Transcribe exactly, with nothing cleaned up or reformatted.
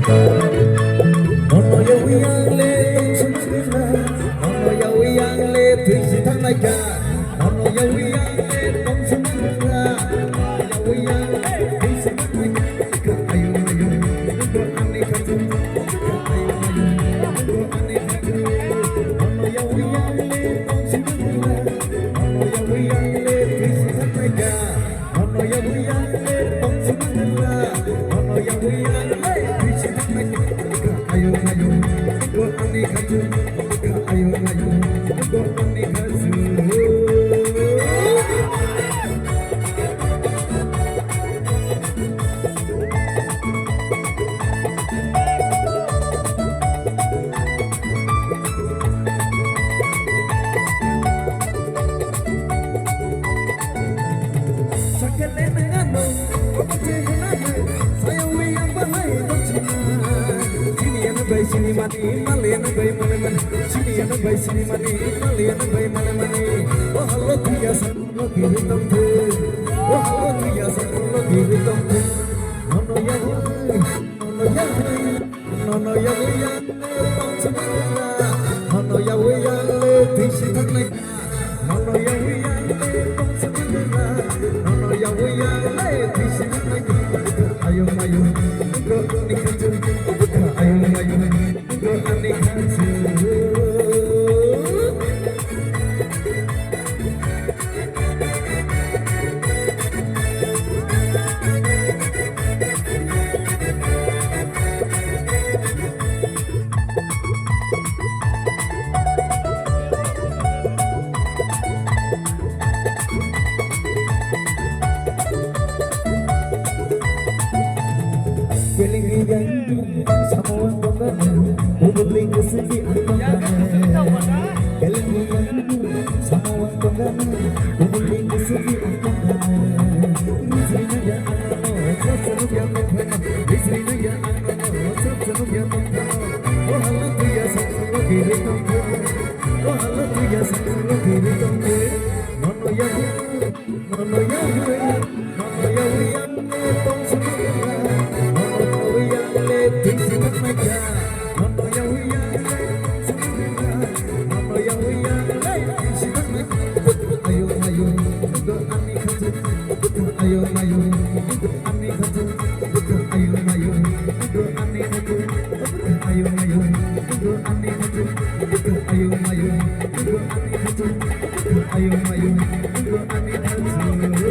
Nono yawi yang le tong sung nang la, nono yawi yang le twi si thang nai kha, nono yawi yang le tong sung nang la, nono yawi yang le twi si thang nai kha, ayo ayo, ani kha chu, ayo ayo, ani kha chu, nono yawi yang le tong sung nang la, nono yawi yang le twi si thang nai kha. Hono yawi yang le tong sung nang la, hono yawi yang le twi si thang nai kha, ayo ayo, go ani kha chu, ayo ayo, go ani kha chu. Sini yang bai sini mani, mali yang bai mali mani. Sini yang bai sini mani, mali yang bai mali mani. Oh, hello, tuya san, lo kiri tong tu. Oh, hello, tuya san, lo kiri tong tu. Hono ya, hono ya, hono ya, hono ya, hono ya, hono ya, hono ya, hono ya, Nono yawi yang le tong sung nang la, nono yawi yang le twi si thang nai kha, ayo mayo, go ani kha chu, ayo mayo, go ani kha chu. Ayo mayo, ayo mayo, ayo mayo, ayo mayo, ayo mayo, ayo mayo, ayo mayo, ayo mayo, ayo mayo.